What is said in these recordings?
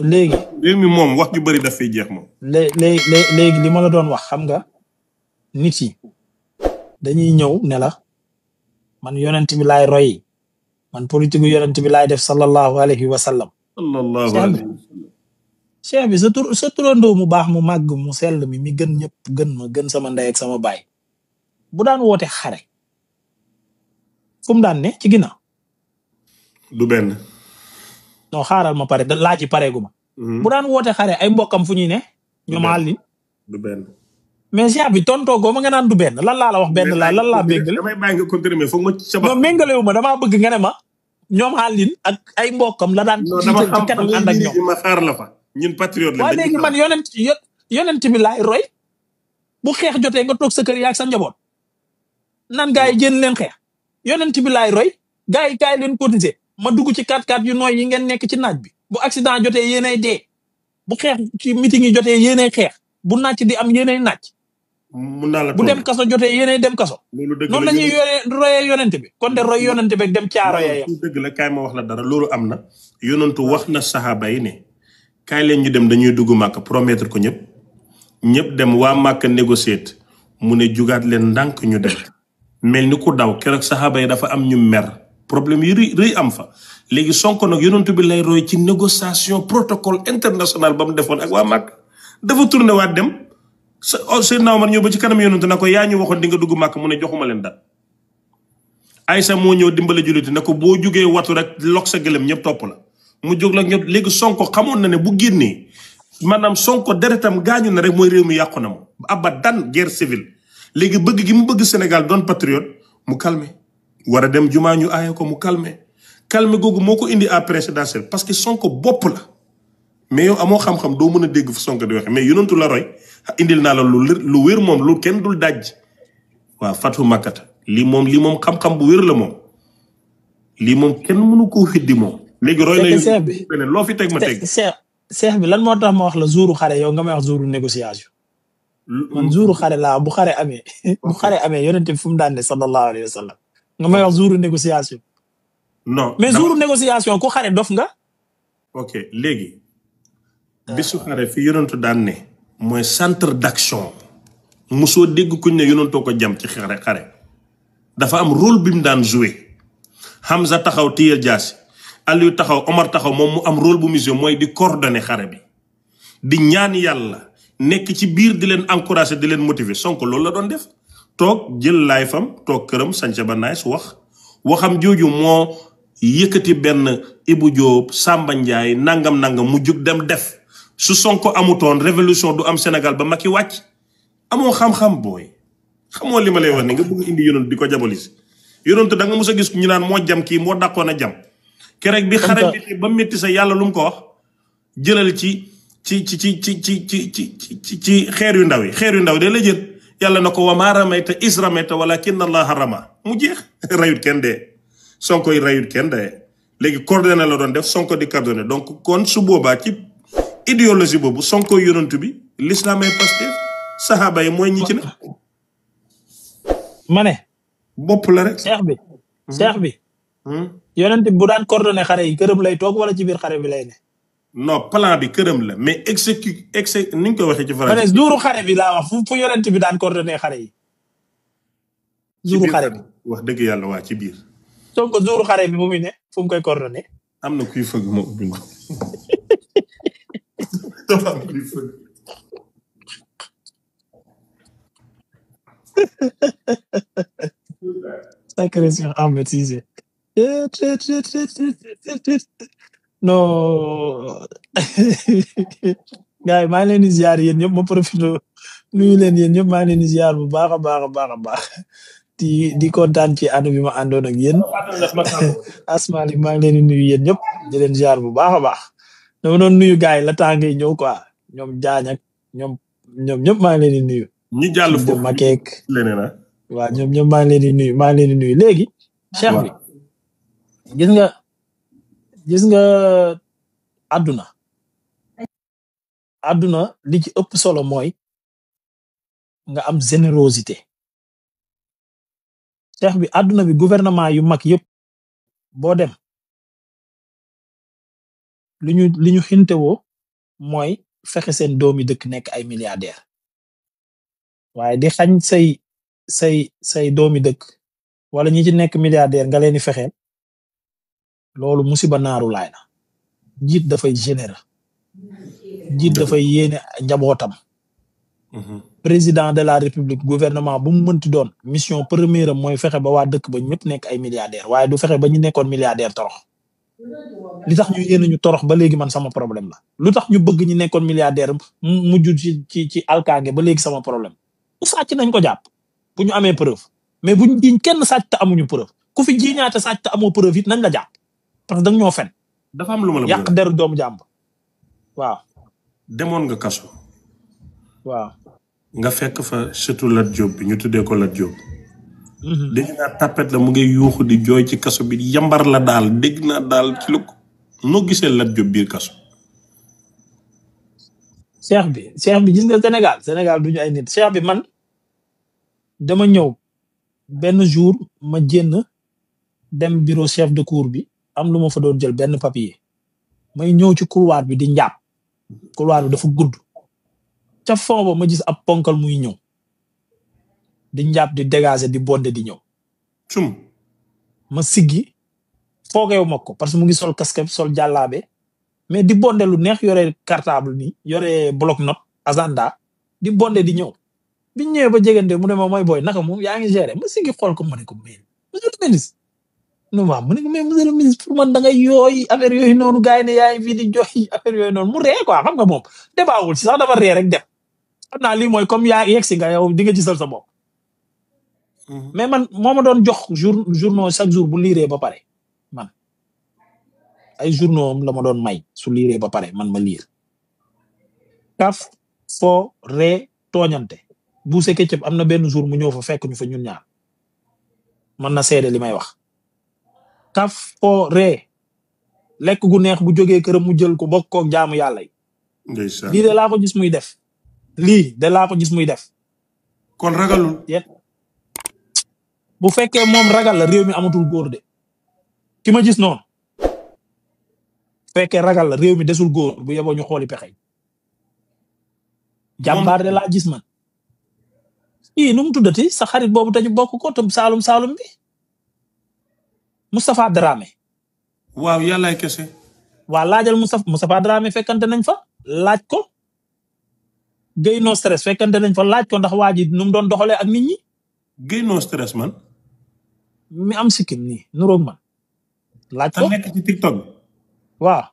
léegi réew mi moom wax ju bëri daf fay jeex moom. léegi li ma la doon wax xam nga nit yi dañuy ñëw ne la man yonent bi laay roy man politique yonent bi laay def sallallahu alayhi wa sallam. sallallahu alayhi wa sallam. cheikh bi sa turandoo mu baax mu màgg mu sell mi gën ñëpp gën ma gën sama ndey ak sama baay bu daan woote xare fu mu daan ne ci ginnaaw. du benn. non xaaral ma pare laa ci pareegu ma. bu daan woote xare ay mbokkam fu ñuy ne. ñoom àllin du benn. mais cheikh bi tontoo goo ma nga naan du benn lan laa la wax benn laa lan laa méngale. damay bàyyi nga continuer mais foog ma ca ba. non méngalewu ma damaa bëgg nga ne ma ñoom àllin ak ay mbokkam la daan. dama ci kanam ànd ak ñoom ma xaar la fa. ñun patriote la waaye léegi man yonent bi laay roy bu xeex jotee nga toog sa kër yaak sa njaboot nan gaa yi génn leen xeex yonent bi laay roy gaa yi kaay leen cotiser ma dugg ci 4x4 yu nooy yi ngeen nekk ci naaj bi bu accident jotee yéenay dee bu xeex ci meeting yi jotee yéenay xeex bu naaj di am yéenay naaj mun naa la bu dem kaso jotee yéenay dem kaso noonu la ñuy royee yonent bi kon de roy yonent bi dem caaro yee dëgg la kaay ma wax la dara loolu am na yonentu wax na saxaaba yi ne kaay leen ñu dem dañuy dugg màkk promettre ko ñëpp dem waa màkk négocier mu ne jugaat leen ndànk ñu dem mel ni ku daw keroog saxaaba yi dafa am ñu mer problème yi rëy am fa léegi Sonko nag yonentu bi lay roy ci négociation protocole international ba mu defoon ak waa màkk dafa tourné waat dem Seydina Omar ñëw ba ci kanam yonentu na ko yaa ñu waxoon di nga dugg màkk mu ne joxuma leen dat Aysa moo ñëw dimbale julliti ne ko boo jugee watu rek lok sa gëlëm ñëpp topp la mu jóg la ñëpp léegi Sonko xamoon na ne bu génnee maanaam Sonko deretam gaañu na rek mooy réew mi yàqu na moom abadan guerre civile léegi bëgg gi mu bëgg Sénégal doon patriote mu calmé war a dem jumaa ñu aaye ko mu calmé googu moo ko indi à présidentielle parce que Sonko bopp la mais yow amoo xam-xam doo mën a dégg fu Sonko di waxe mais yonentu la roy indil naa la lu wér moom lu kenn dul daj waaw fatu makkata lii moom xam-xam bu wér la moom lii moom kenn mënu koo xiddi moom léegi roy na loo fi teg ma teg seex bi lan moo tax ma wax la jouru xare yow nga may wax jouru négociation man jouru xare laa bu xare amee yonent bi fu mu daan ne sallallahu alayhi wa sallam nga may wax jouru négociation non mais jouru négociation ku xare dof nga ok léegi bisu xare fi yonentu daan ne mooy centre d'action mosoo dégg kuñ ne yonentoo ko jam ci xare dafa am rôle bi mu daan joué Hamza taxaw téye jaasi Aliou taxaw Omar taxaw moom mu am rôle bu mission mooy di coordonner xare bi di ñaan yàlla nekk ci biir di leen encourager di leen motiver Sonko loolu la doon def toog jël laay fam toog këram sañca ba naay su waxam jooju moo yëkkati benn Ibou Diop Samba Ndiaye nangam mu jug dem def su Sonko amutoon révolution du am Sénégal ba Macky wàcc amoo xam-xam booy xamoo li ma lay wax ni nga bëgg indi yonent di ko jabolisi yonent da nga mos a gis ñu naan moo jam kii moo dàqoon a jam keroog bi xare bi ba métti sa yàlla lu mu ko wax jëlal ci xeer yu ndaw de la jël yàlla na ko wa maa ramayta is ramayta walakinna allaha rama mu jeex rayut kenn dee Sonko yi rayut kenn dee léegi coordonné la doon def Sonko di coordonné donc kon su boobaa ci idéologie boobu Sonko yonent bi l'islam ay Pastef saxaaba yi mooy ñi ci ne ma ne bopp la rek seex bi yonent bi bu daan coordonné xare yi këram lay toog wala ci biir xare bi lay ne non plan bi këram la mais ni ñu ko waxee ci français. ma ne jouru xare bi laa wax fu yonent bi daan coordonné xare yi jouru xare bi wax dëgg yàlla waa ci biir Sonko jouru xare bi bu muy ne fu mu koy coordonné am na kuy fëgg ma ubbi dafa am kuy fëgg sacré Cheikh Ahmed Cissé non gars yi maa ngi leen di ziar yéen ñëpp ma profité nuyu leen yéen ñëpp maa ngi leen di ziar bu baax a baax di kontaan ci ànd bi ma àndoon ak yéen asmalik maa ngi leen di nuyu yéen ñëpp di leen ziar bu baax a baax dama doon nuyu gars yi la temps ngay ñëw quoi ñoom jaañ ak ñoom ñëpp maa ngi leen di nuyu. ñu jàll foofu makeek leneen waaw ñoom ñëpp maa ngi leen di nuyu léegi. cheikh bi gis nga àdduna li ci ëpp solo mooy nga am générosité cheikh bi àdduna bi gouvernement yu mag yëpp boo dem li ñu xintewoo mooy fexe seen doomi dëkk nekk ay milliardaire waaye di xañ say doomi dëkk wala ñi ci nekk milliardaire nga leen di fexeel loolu musiba naaru laay na njiit dafay généreux njiit dafay yéene njabootam président de la république gouvernement bu mu mënti doon mission première mooy fexe ba waa dëkk ba ñëpp nekk ay milliardaire waaye du fexe ba ñu nekkoon milliardaire torox li tax ñu yéene ñu torox ba léegi man sama problème la lu tax ñu bëgg ñu nekkoon milliardaire mujj ci alkaange ba léegi sama problème ku sàcc nañ ko jàpp bu ñu amee preuve mais buñ jiiñ kenn sàcc te amuñu preuve ku fi jiiñaate sàcc te amoo preuve it nañ la jàpp parce que danga ñoo fen dafa am lu ma la yàq deru doomu jàmbur waaw demoon nga kaso waaw nga fekk fa surtout Lat Diop bi ñu tuddee ko Lat Diop dégg naa tapet la mu ngi yuuxu di jooy ci kaso bi yambar la daal dégg naa daal ci lu ko noo gisee Lat Diop biir kaso cheikh bi gis nga Sénégal duñu ay nit cheikh bi man dama ñëw benn jour ma génn dem bureau chef de cour bi am lu ma fa doon jël benn papier may ñëw ci couloir bi di njàpp couloir bi dafa gudd ca fond ba ma gis ab ponkal muy ñëw di njàpp di dégager di bonde di ñëw ma siggi foogeewu ma ko parce que mu ngi sol casque sol jàllaabe mais di bonde lu neex yore cartable ni yore bloc note agenda di bonde di ñëw bi ñëwee ba jegante mu ne ma mooy booy naka moom yaa ngi gérer ma siggi xool ko ma ne ko mais monsieur le ministre non waaw mu ne ko mais monsieur le ministre pour man da ngay yooy affaire yooyu noonu gars yi ne yaa ngi fii di jox affaire yooyu noonu mu ree quoi xam nga moom débaawul si sax dafa ree rek dem xam naa lii mooy comme yaa yegg si nga yow di nga gisal sa bopp mais man moo ma doon jox journaux chaque jour bu liiree ba pare man ay journaux la ma doon may su liiree ba pare man ma liir kaf fo ree tooñante buuse Ketchup am na benn jour mu ñëw fa fekk ñu fa ñun ñaar man na seede li may wax kaf fo ree lekk gu neex bu jógee këram mu jël ko bokk koog jaamu yàlla yi lii de laa ko gis muy def kon ragalul bu fekkee moom ragal la réew mi amatul góor de ki ma gis noonu fekkee ragal la réew mi desul góor bu yeboo ñu xooli pexe jàmbaar de laa gis man nu mu tuddati sa xarit boobu tañu bokk ko te saalum bi Moustapha Dramé waaw yàllaay kese waa laajal Moustapha Dramé fekkante nañ fa laaj ko Guèye no stress fekkante nañ fa laaj ko ndax waa ji nu mu doon doxalee ak nit ñi Guèye no stress man mi am sikkim nii nuroog man laaj ko nekk ci TikTok waaw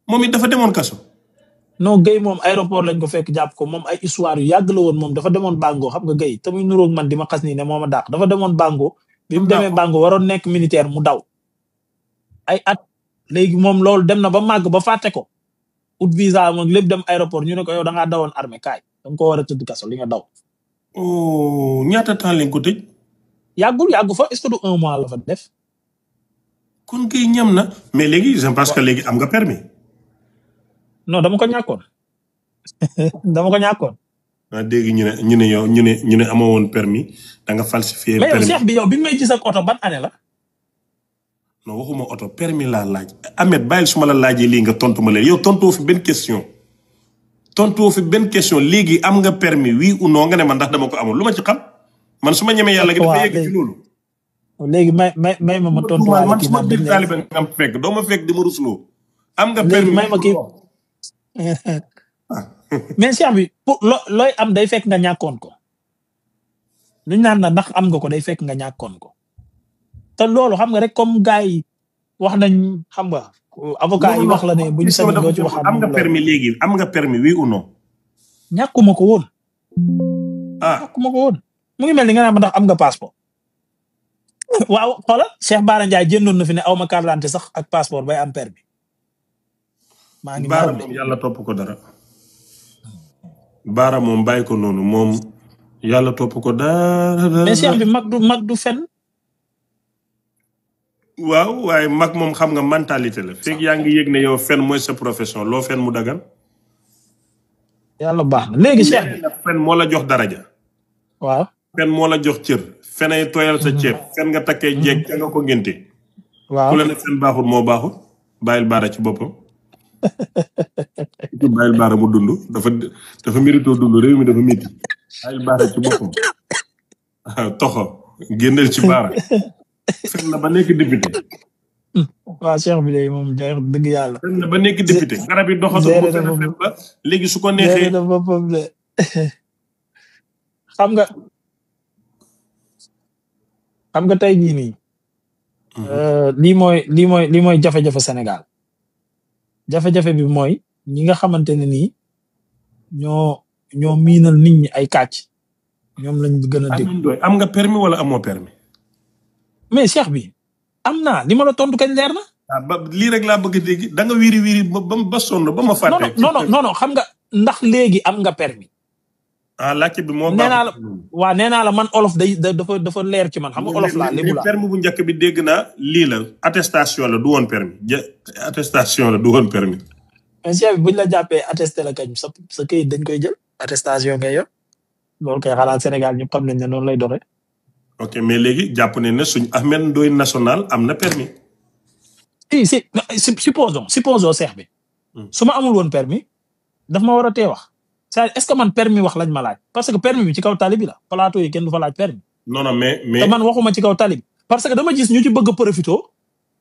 moom it dafa demoon kaso non Guèye moom aéroport lañ ko fekk jàpp ko moom ay histoire yu yàgg la woon moom dafa demoon Bango xam nga Guèye te muy nuroog man di ma xas nii ne mooma dàq dafa demoon Bango bi mu demee Bango waroon nekk militaire mu daw ay at léegi moom loolu dem na ba màgg ba fàtte ko ut visa moom lépp dem aéroport ñu ne ko yow da ngaa dawoon armée kaay danga ko war a tëdd kaso li nga daw ñaata temps lañ ko tëj yàggu fa est-ce que du 1 mois la fa def kon Guèye ñam na mais léegi je pense que léegi am nga permis non dama ko ñàkkoon dégg ñu ne yow ñu ne amoo woon permis da nga falsifié mais yow Cheikh bi yow bi nga may gis ak oto ban année la non waxuma oto permis laa laaj Ahmed bàyyil su ma la laajee lii nga tontu ma leen yow tontoo fi benn question léegi am nga permis oui ou non nga ne man ndax dama ko amul lu ma ci xam man su ma ñemee yàlla gi dafa yegg ci loolu léegi may ma tontuwaale man su ma dégg taalibe nga fekk doo ma fekk di ma rusloo am nga permis may ma kii mais Cheikh bi pour looy am day fekk nga ñàkkoon ko lu ñu naan na ndax am nga ko day fekk nga ñàkkoon ko te loolu xam nga rek comme gars yi wax nañ xam nga avocat yi wax la ne bu ñu sañoon doo ci waxaat am nga permis léegi am nga permis oui ou non ñàkkuma ko woon mu ngi mel ni nga naan ma ndax am nga passeport waaw xoola Cheikh Bara Ndiaye jëndoon na fi ne aw ma carte d'identité sax ak passeport bay am permis maa ngi Bara moom yàlla topp ko dara Bara moom bàyyi ko noonu moom yàlla topp ko dara mais Cheikh bi mag du fen waaw waaye mag moom xam nga mentalité la fekk yaa ngi yëg ne yow fen mooy sa profession loo fen mu dagan yàlla baax na léegi Cheikh bi fen moo la jox daraja waaw fen moo la jox cër fenay tooyal sa ceeb fen nga takkee jeeg ca nga ko ngénte waaw ku la ne fen baaxul moo baaxul bàyyil Bara ci boppam ci bàyyil baara mu dund dafa mérito dund réew mi dafa métti bàyyil baara ci boppam toxo génneel ci baara fekk na ba nekk député waaw Cheikh bi de moom jeex dëgg yàlla. fekk na ba nekk député garab yi doxatul mu gën a fekk ba léegi su ko neexee na boppam de xam nga tey jii nii lii mooy jafe-jafe Sénégal jafe-jafe bi mooy ñi nga xamante ne nii ñoo miinal nit ñi ay kàcc ñoom lañ gën a dégg. am nga permis wala amoo permis. mais Cheikh bi am naa li ma la tontu kañ leer na. ba lii rek laa bëgg a dégg da nga wiiri ba sonn ba ma fàtte. non xam nga ndax léegi am nga permis. laajte bi moo baax nee naa la man olof dafa leer ci man xam nga olof laa lébu laa. permis bu njëkk bi dégg naa lii la attestation la du woon permis attestation la du woon permis. mais Cheikh bi buñ la jàppee attesté la kañ sa këyit dañ koy jël attestation ngay yor loolu kay xalaat Sénégal ñëpp xam nañ ne noonu lay doxee. ok mais léegi jàpp ne ne suñ Ahmed Ndoye national am na permis. si supposons Cheikh bi. su ma amul woon permis daf ma war a tee wax. est-ce que man permis wax lañ ma laaj parce que permis bi ci kaw tali bi la plateau yi kenn du fa laaj permis. non mais te man waxuma ci kaw tali bi parce que dama gis ñu ci bëgg a profité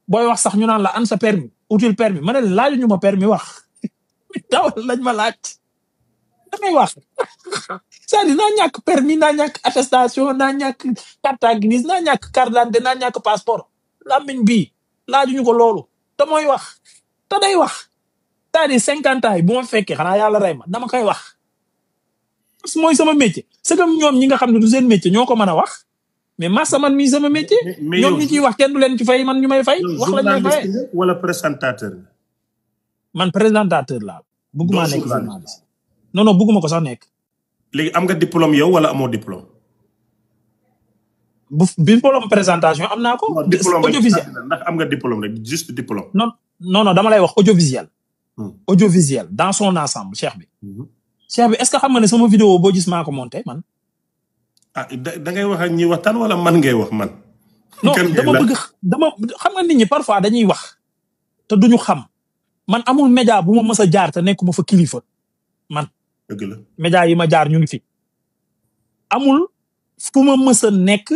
booy wax sax ñu naan la an sa permis utile permis ma ne leen laaju ñu ma permis wax dawal lañ ma laaj damay wax c'est-à-dire naa ñàkk permis naa ñàkk attestation naa ñàkk carte grise naa ñàkk carte d'identité naa ñàkk passeport làmmiñ bii laaju ñu ko loolu te mooy wax te day wax c'est-à-dire 50 ans yi bu ma fekkee xanaa yàlla rey ma dama koy wax. mooy sama métier c'est comme ñoom ñi nga xam ne du seen métier ñoo ko mën a wax mais massa man mii sama métier. ñoom ñi ciy wax kenn du leen ci fay man ñu may fay. wax la ñu may fay wala présentateur. man présentateur laa. bëgguma nekk journaliste. non bëgguma ko sax nekk. léegi am nga diplôme yow wala amoo diplôme. diplôme présentation am naa ko. audiovisuel ndax am nga diplôme rek juste diplôme. non dama lay wax audiovisuel. audiovisuel dans son ensemble Cheikh bi. Cheikh bi est-ce que xam nga ne sama vidéo boo gis maa ko monté man. da ngay wax ak ñi waxtaan wala man ngay wax man. non dama xam nga nit ñi parfois dañuy wax te duñu xam man amul média bu ma mës a jaar te nekkuma fa kilifa man. dëgg la média yi ma jaar ñu ngi fi. amul fu ma mës a nekk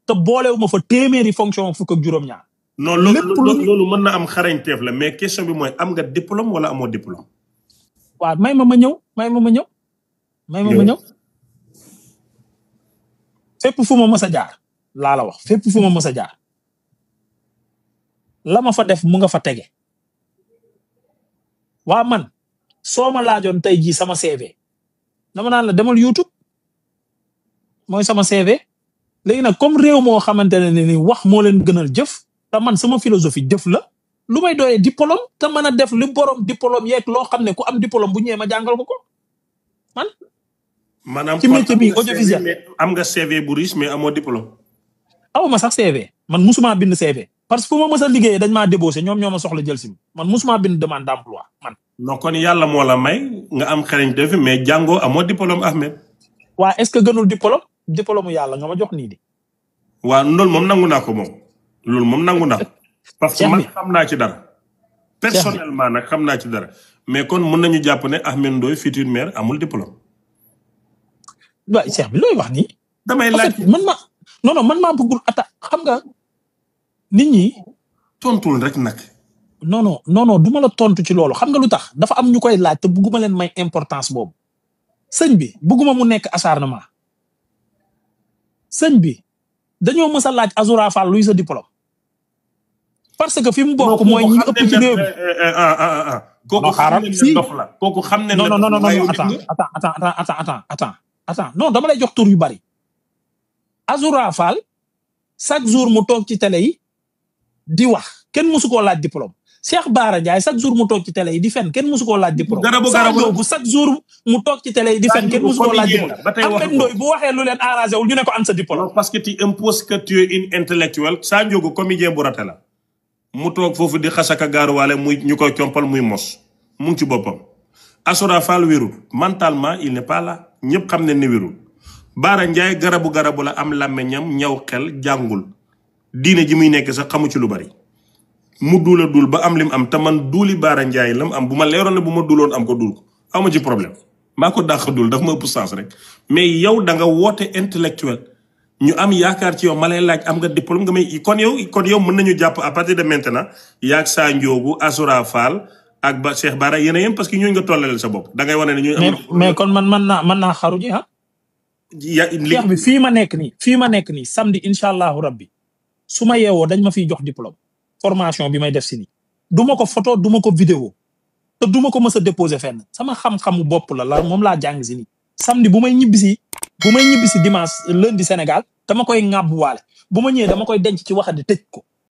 te boolewuma fa téeméeri fonction fukk ak juróom-ñaar. non loolu mën na am xarañteef la mais question bi mooy am nga diplôme wala amoo diplôme. waaw may ma ñëw fépp fu ma mës a jaar laa la wax fépp fu ma mës a jaar la ma fa def mu nga fa tege waa man soo ma laajoon tey jii sama CV dama naan la demal YouTube mooy sama CV léegi nag comme réew moo xamante ne ni wax moo leen gënal jëf te man sama philosophie jëf la lu may doyee diplôme te mën a def li borom diplôme yeeg loo xam ne ku am diplôme bu ñëwee ma jàngal ko man. maanaam ci métier bi audiovisuel am nga CV bu riche mais amoo diplôme. awma sax CV man musuma bind CV parce que fu ma mës a liggéeyee dañ maa débauché ñoom ñoo ma soxla jël si man musuma bind demande d'emploi man. non kon yàlla moo la may nga am xarañ def mais jàngoo amoo diplôme Ahmed. waa est-ce que gënul diplôme yàlla nga ma jox nii de. waa loolu moom nangu naa ko moom loolu moom nangu naa ko. parce que man xam naa ci dara. personnellement nag xam naa ci dara mais kon mën nañu jàpp ne Ahmed Ndoye futur maire amul diplôme. waaw Cheikh bi looy wax nii. damay laaj man maa bëggul xam nga nit ñi. tontul rek nag. non du ma la tontu ci loolu xam nga lu tax dafa am ñu koy laaj te bëgguma leen may importance boobu. sëñ bi bëgguma mu nekk acharnement. sëñ bi dañoo mës a laaj Azoura Fall luy sa diplôme. parce que fi mu bokk mooy ñi ëpp ci réew mi. kooku xam ne ne ndox la kooku xam ne non attends non dama lay jox tur yu bari. Azoura Fall chaque jour mu toog ci télé yi di wax kenn mësu koo laaj diplôme. Cheikh Bara Ndiaye chaque jour mu toog ci télé yi di fen kenn mësu koo laaj diplôme. bu chaque jour mu toog ci télé yi di fen kenn mësu koo laaj diplôme. Ahmed Ndoye bu waxee lu leen arrangé wul ñu ne ko an sa diplôme. parce que tu imposes que tu es une intellectuelle Sa Ndiogou comédien bu raté la. mu toog foofu di xasaka gaaruwaale muy ñu koy compal muy mos mu ngi ci boppam. Azoura Fall wérul mentalement il n'est pas là ñëpp xam ne ni wérul. Bara Ndiaye garabu la am làmmeñam ñaw xel jàngul diine ji muy nekk sax xamu ci lu bari mu duula dul ba am lim am te man duuli Baara Ndiaye lam am bu ma leeroon ne bu ma duloon am ko dul ko amu ci problème maa ko dàq dul daf ma ëpp sens rek mais yow da nga woote intellectuel ñu am yaakaar ci yow ma lay laaj am nga diplôme nga may kon yow mën nañu jàpp à partir de maintenant yaag saa Ndiogou Azoura Fall ak ba Cheikh Bara yéen a yem parce que ñooñu nga tollaleel sa bopp da ngay wane ne ñooñu mais kon mën naa xaru ji ah. Cheikh bi fii ma nekk nii samedi incha allahu rabbi su ma yeewoo dañ ma fiy jox diplôme formation bi may def si nii du ma ko photo du ma ko vidéo te du ma ko mës a déposer fenn sama xam-xamu bopp la moom laa jàng si nii samedi bu may ñibbisi dimanche lundi Sénégal dama koy ŋàbb waale bu ma ñëwee dama koy denc ci waxande tëj ko